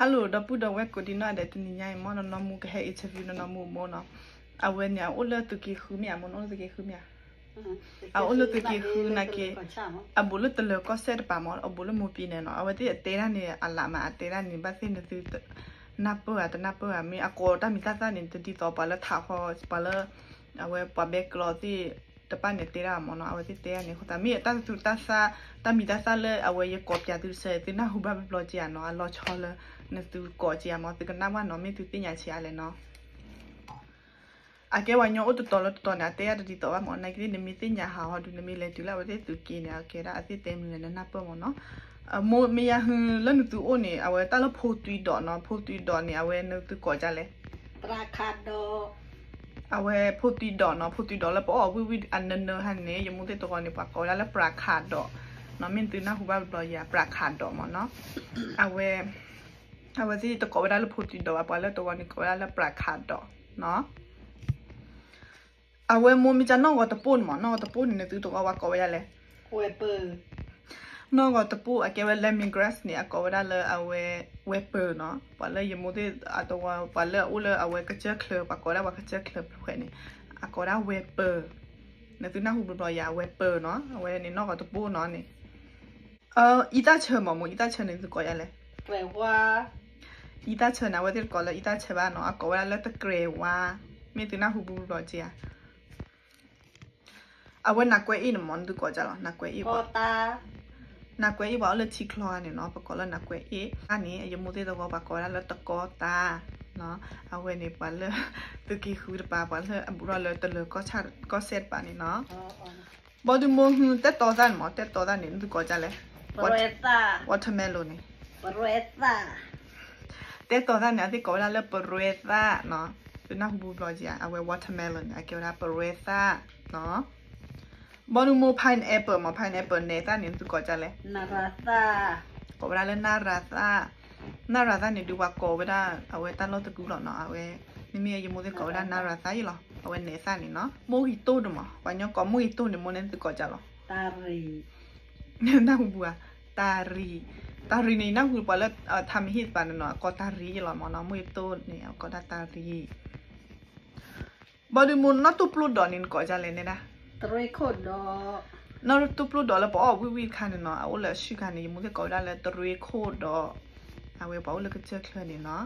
Hello ဒီပုၢ်ဒီဝဲၢ်ကိးဒံနီၢ်ဒဲး တနံၤညါအံၤမ့ၢ်နီၢ်နီၢ်မူကဟဲ interview နီၢ်နီၢ်မူအမိၢ်နီၤ. အဝဲန့ၣ် အအိၣ်လၢသုးက့ဃုမ့ၢ်ဧါ မိၢ်နီၢ် အိၣ်လၢသုးက့ဃုမ့ၢ်ဧါ. အအိၣ်လၢသုးက့ဃုနာ်က့ အဘူးလၢတလၢၤကီၢ်စဲၣ်တပၤမ့ၢ် အဘူးလၢမိၢ်ပံၤနဲၣ်နီၤ. အဝဲသ့ၣ်အတဲဒၣ်န့ၣ် အလၢမး အတဲဒၣ်န့ၣ် ဘၣ်သ့ၣ်နသု နၢ်ပၢၢ်ဧါ တနၢ်ပၢၢ်ဧါ မ့ၢ်အကိးတၢ်မံၤတၢ်သၣ်န့ၣ် တဒ်သိးပှၤလၢထးဃီ ပှၤလၢ အဝဲပှၤဘဲကျီသ့ၣ်တဖၣ်န့ၣ်တဲဒၣ်မ့ၢ်နီၤ. အဝဲသ့ၣ်တဲဒၣ်န့ၣ်အဃိသတး မ့ၢ်အတၢ်သူတၢ်သၣ် တၢ်မံၤတၢ်သၣ်လၢအဝဲယကိးပၠးသုတဆၢ သုနၢ်ဟူဘၣ်ဘျီက့ၤဧါနီၤ. အလီၤဆီလၢနသုကိးက့ၤဧါမ့ၢ် သုကနၣ်ဘၣ်နီၤ မ့ၢ်သုသ့ၣ်ညါဆံးအါလဲၣ်နီၤ. အကဲပှၤကညီအိၣ်တတီၤလၢတတီၤန့ၣ် အတဲယၤတဒ်သိးဘၣ်မ့ၢ် နာ်က့ နမ့ၢ်သ့ၣ်ညါဟးဟီဒုး နမ့ၢ်လဲၤတုၤလၢအဝဲသ့ၣ်သုးက့န့ၣ် အကဲဒၣ်အသ့ၣ်တဲမနုၤလဲၣ် နနၢ်ပၢၢ်မ့ၢ်နီၤ. မိၢ်မ့ၢ်ယၤဟူလၢနသုအိၣ်န့ၣ် အဝဲတၢ်လၢဖိသွံဒီးနီၤ ဖိသွံဒီးန့ၣ် အဝဲနသုကိးဒ်လဲၣ်. အဝဲဖိသွံဒီးနီၤ ဖိသွံဒီးလၢပအီၣ်ဝံၣ်ဝံၣ်အနၢနၢဟါန့ၣ် ယမိၢ်သ့ၣ်တဂီၤန့ၣ် ပှၤကိးဝဲဒၣ်လၢပြးခးဒီးနီၤ မ့ၢ်နသုနၢ်ဟူဘၣ်ဘျီယၤ ပြးခးဒီးမ့ၢ်နီၤ. အဝဲ အဝဲသ့ၣ်တကိးဝဲဒၣ်လၢဖိသွံဒီးဘၣ် ပှၤလၢတဂီၤန့ၣ်ကိးဝဲဒၣ်လၢပြးခးဒီးနီၤ. အဝဲမိၢ်မ့ၢ်ကနီၢ်ဂီၤတပိၢ်န့ၣ်မ့ၢ် နီၢ်ဂီၤတပိၢ်န့ၣ် နသုတဂီၤပှၤကိးဝဲဒ်လဲၣ်. နီၢ်ဂီၤတပိၢ်အကဲဝဲ lemon grass န့ၣ် အကိးဝဲဒၣ်လၢအဝဲ ဝဲပၢၤနီၤ. ပှၤလၢယမိၢ်သ့ၣ်အတဝီ ပှၤလၢအအိၣ်လၢအဝဲကစၢၢ်ချၢပှၤကိးဒၣ်ပှၤကစၢၢ်ချၢဖဲန့ၣ် အကိးဒၣ်ဝဲပၢၤ. နသုနၢ်ဟူဘျီဘျီယၤ ဝဲပၢၤနီၤ အဝဲန့ၣ်နီၢ်ဂီၤတပိၢ်နီၤန့ၣ်. အံသၣ်ဆၢမ့ၢ်မိၢ် အံသၣ်ဆၢန့ၣ်သုကိးဒ်လဲၣ်. အံသၣ်ဆၢန့ၣ် အဝဲသ့ၣ်တကိးလၢအံသၣ်ဆၢဘၣ်နီၤ အကိးဝဲဒၣ်လၢတကြဲၤဝါ မ့ၢ်သုနၢ်ဟူဘျီဘျီက့ၤဧါ. အဝဲနးကွဲအ့ၣ်န့ၣ်မ့ၢ် နသုကိးဒ်လဲၣ် နးကွဲအ့ၣ် နးကွဲအ့ၣ်ပှၤအိၣ်လၢထံချီန့ၣ်နီၤ ပကိးလၢနးကွဲအ့ၣ်. တၢ်န့ၣ် ယမိၢ်သ့ၣ်တဂီၤပှၤကိးဝဲဒၣ်လၢတကီတၢ်နီၤ. အဝဲန့ၣ်ပှၤလၢ သုးက့ဃုတပၤ ပှၤလၢအဘူးထီၣ်လၢတလၢၤကီၢ်စဲၣ်တပၤန့ၣ်နီၤ. ဘီဒုမိၢ်ဟူတဲတီသၣ်န့ၣ်မ့ၢ် တဲတီသၣ်န့ၣ် နသုကိးဒ်လဲၣ်. watermelon န့ၣ် တဲတီသၣ်န့ၣ် အသ့ၣ်ကိးဝဲဒၣ်လၢပရဲသၣ်နီၤ. သုနၢ်ဟူဘျီဘျီက့ၤဧါ အဝဲ watermelon န့ၣ် အကဲဝဲဒၣ်ပရဲသၣ်နီၤ. ဘီဒုမိၢ် pineapple မ့ၢ် pineapple နဲသၣ်န့ၣ် နသုကိးဒ်လဲၣ်. ကိးဝဲဒၣ်လၢနၣ်ရၤသၣ်. နၣ်ရၤသၣ်န့ၣ်ဒုးပှၤကိးဝဲဒၣ် အဝဲတၢ်လီၢ်တကူလီၤနီၤ အဝဲ မ့မ့ၢ်ယမိၢ်သ့ၣ်ကိးဝဲဒၣ်နၣ်ရၤသၣ်အံၤလီၤ အဝဲနဲသၣ်န့ၣ်နီၤ. မိၢ်ဂံၢ်တိၢ်န့ၣ်မ့ၢ် ပှၤကညီကိးမိၢ်ဂံၢ်တိၢ်န့ၣ် မိၢ်န့ၣ်နသုကိးဒ်လဲၣ်. နၢ်ဟူဘူးဧါ တၢ်ရံၣ်. တၢ်ရံၣ်န့ၣ် နၢ်ဟူပှၤလၢ ထါမဟ့ၣ်တပၤန့ၣ်နီၤ အကိးတၢ်ရံၣ်လီၤမ့ၢ်နီၤ မိၢ်ဂံၢ်တိၢ်န့ၣ် အကိးဒၣ်တၢ်ရံၣ်. ဘီဒုမိၢ် နီၣ်တိၢ်ပျိၢ်ဒီးန့ၣ် နကိးဒ်လဲၣ်န့ၣ်ဒၣ်. နီၣ်တိၢ်ပျိၢ်ဒီးလၢပအီၣ်ဝံၣ်ဝံၣ်တခါန့ၣ်နီၤ အအိၣ်လၢအဆူၣ်ခါန့ၣ် ယမိၢ်သ့ၣ်ကိးဝဲဒၣ်လၢတရ့ခိၣ်ဒီး အဝဲပှၤအိၣ်လၢကစၢၢ်ချၢန့ၣ်နီၤ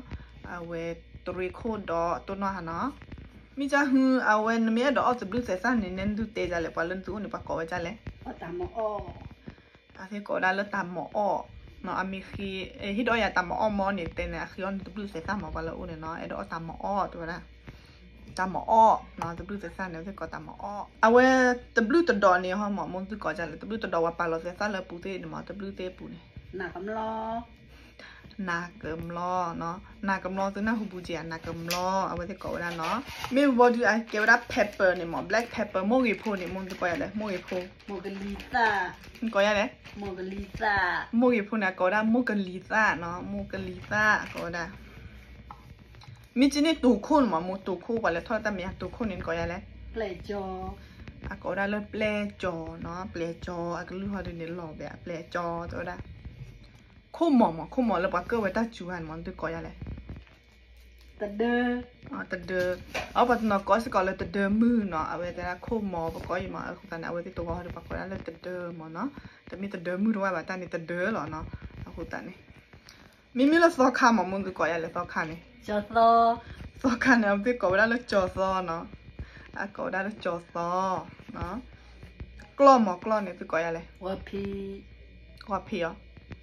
အဝဲတရ့ခိၣ်ဒီးတိၢ်နီၣ်ဟါနီၤ. မ့ၢ်ကဟူ အဝဲနမ့ၢ်အဲၣ်ဒိးအီၣ်တဘျုးသဲးသၣ်န့ၣ် နဲနသုတဲဒ်လဲၣ် ပှၤလၢနသုအိၣ်န့ၣ် ပှၤကိးဝဲဒ်လဲၣ်. အသ့ၣ်ကိးဝဲဒၣ်လၢတၢ်မၤအီၣ်နီၤ အမ့ၢ်ဃ့ ဟ့ၣ်ဒိးအီၣ်ယၤတၢ်မၤအီၣ်မ့ၢ်န့ၣ် တဲန့ၣ် အဃ့အီၣ်နတဘျုးသဲးသၣ်မ့ၢ် ပှၤလၢအအိၣ်န့ၣ်နီၤ အဲၣ်ဒိးအီၣ်တၢ်မၤအီၣ်တဲဝဲဒၣ် တၢ်မၤအီၣ်နီၤ တဘျုးသဲးသၣ်န့ၣ် အသ့ၣ်ကိးတၢ်မၤအီၣ်. အဝဲတဘျုးတဒီးန့ၣ်ဟီမ့ၢ် မိၢ်နသုကိးဒ်လဲၣ် တဘျုးတဒီးပှၤပာ်လီၤသဲးသၣ်လၢပူၤသ့ၣ်န့ၣ်မ့ၢ် တဘျုးသ့ၣ်ပူၤန့ၣ် နးကမျီ နးကမျီနီၤ နးကမျီသုနၢ်ဟူဘူးက့ၤဧါ နးကမျီ အဝဲသ့ၣ်ကိးဝဲဒၣ်နီၤ. မ့ၢ်ဝံၤဒီးအကဲဝဲဒၣ် pepper န့ၣ်မ့ၢ် black pepper မိၢ်ဂ့ၤဖိန့ၣ် မိၢ်နသုကိးဒ်လဲၣ် မိၢ်ဂ့ၤဖိ ကိးဒ်လဲၣ် မိၢ်ဂ့ၤဖိန့ၣ် အကိးဝဲဒၣ်မိၢ်ကလံၤသၣ်နီၤ မိၢ်ကလံၤသၣ် အကိးဝဲဒၣ် မ့ၢ်ကန့ၢ်တိၤခိၣ်န့ၣ်မ့ၢ် မိၢ်တိၤခိၣ် ပှၤလဲၤထီၣ်တၢ်မဲာ်ညါတိၤခိၣ်န့ၣ် နကိးဒ်လဲၣ်. အကိးဝဲဒၣ်လၢပျဲၢ်ကၠီၤနီၤ ပျဲၢ်ကၠီၤ အကလုၢ်ဟီဒုးန့ၣ်လီၤဘဲ အပျဲၢ်ကၠီၤ တဲဝဲဒၣ်. ခိၣ်မီၤမ့ၢ် ခိၣ်မီၤလၢပှၤကၢၢ်ဝဲတၢ်စူၤဧါန့ၣ်မ့ၢ် နသုကိးဒ်လဲၣ်. တဒၢ တဒၢ အပှၤတနီၤကိးစ့ၢ်ကီးလၢတဒၢမုၢ်နီၤ အဝဲတဲဒၣ်ခိၣ်မီၤ ပကိးအံၤမ့ၢ် အဃိသတးန့ၣ် အဝဲသ့ၣ်တဝီဟီဒုးပှၤကိးဒၣ်လၢတဒၢမ့ၢ်နီၤ တမ့ၢ်တဒၢမုၢ်တဝဲဘၣ် တၢ်န့ၣ်တဒၢလီၤနီၤ အဃိသတးန့ၣ် မ့မ့ၢ်လၢသီခါမ့ၢ် မိၢ်နသုကိးဒ်လဲၣ် သီခါန့ၣ် သီခါန့ၣ် အဝဲသ့ၣ်ကိးဝဲဒၣ်လၢကၠီၤသီနီၤ အကိးဝဲဒၣ်လၢကၠီၤသီ ကျီၢ်မ့ၢ် ကျီၢ်န့ၣ် သုကိးဒ်လဲၣ်. ဂီၤဖံးအီၤ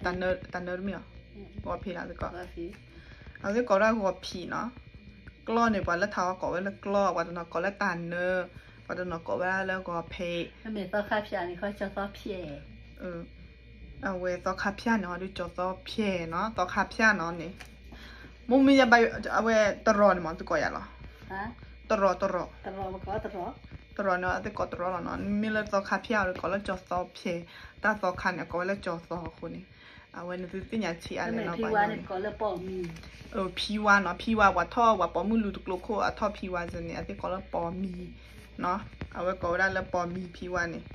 တၢ်နၢတမ့ၢ်အီၤ ဂီၤဖံးလီၤ သုကိး အဝဲသ့ၣ်ကိးဝဲဒၣ်ဂီၤဖံးနီၤ ကျီၢ်န့ၣ် ပှၤလၢထးဂီၤကိးဝဲလၢကျီၢ် ပှၤတနီၤကိးလၢတၢ်နၢ ပှၤတနီၤကိးဝဲဒၣ်လၢဂီၤဖံး မ့မ့ၢ်သီခါဖၠၣ်န့ၣ် ခီကၠီၤသီဖျဲး အဝဲသီခါဖၠၣ်န့ၣ် ဟီဒုးကၠီၤသီဖျဲးနီၤ သီခါဖၠၣ်နီၤန့ၣ် မိၢ်မ့ၢ်ယဘၣ် အဝဲတရီၤန့ၣ်မ့ၢ် သုကိးယၤလီၤ တရီၤ တရီၤ တရီၤန့ၣ် အဝဲသ့ၣ်ကိးတရီၤလီၤနီၤ မ့မ့ၢ်လၢသီခါဖၠၣ် အဝဲကိးလၢကၠီၤသီဖျဲး တၢ်သီခါန့ၣ် အကိးဝဲလၢကၠီၤသီအဃိန့ၣ် အဝဲနသုသ့ၣ်ညါဆံးအါလဲၣ်နီၤ ဖံဝါနီၤ ဖံဝါပှၤထီၣ် ပှၤပိာ်မုၣ်လူၤတကျိခိၣ် အထီၣ်ဖံဝါစ့ၢ်န့ၣ် အသ့ၣ်ကိးလၢပိာ်မံၤနီၤ အဝဲကိးဝဲဒၣ်လၢပိာ်မံၤဖံဝါန့ၣ်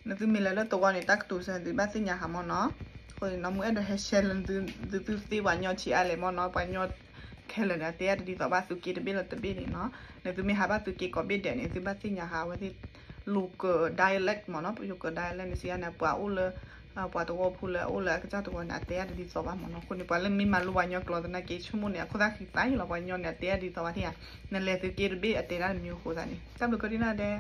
နသုမ့ၢ်လဲၤလၢတဝီန့ၣ် တၢ်ကတိၤစၢၤနသုဘၣ်သ့ၣ်ညါဟးမ့ၢ်နီၤ အဃိန့ၣ်နီၤ မုၢ်အဲၣ်ဒိးဟဲရှဲလၢ သုသုသ့ပှၤကညီဆံးအါလဲၣ်မ့ၢ်နီၤ, ပှၤကညီခဲလၢာ်န့ၣ် အတဲအါတဒ်သိးဘၣ် သုးက့တဘ့ၣ်လၢတဘ့ၣ်န့ၣ်နီၤ. နသုမ့ၢ်ဟးဘၣ်သုးက့ကိးဘ့ၣ်ဒဲးန့ၣ် သုဘၣ်သ့ၣ်ညါဟး အဝဲသ့ၣ် local dialect မ့ၢ်နီၤ, local dialect န့ၣ် စံးယါန့ၣ် ပှၤအိၣ်လၢ ပှၤသဝီဖိလၢအအိၣ်လၢအကစၢ်သဝီန့ၣ် အတဲအါတဒ်သိးဘၣ်မ့ၢ်နီၤ. အဃိန့ၣ် ပှၤလၢမ့ၢ်မၤလိပှၤကညီကျိာ်သနာ်က့ ဆိကမိၣ်န့ၣ် အခိၣ်သၣ်ဃံသးယံၤလီၤ, ပှၤကညီန့ၣ် အတဲအါတဒ်သိးဘၣ်သ့ၣ်ဧါ. နလဲၤသုးက့တဘ့ၣ်အတဲဒၣ်တမံၤအဃိသတးန့ၣ် တၢ်ဘျုးကဒံနၤဒဲး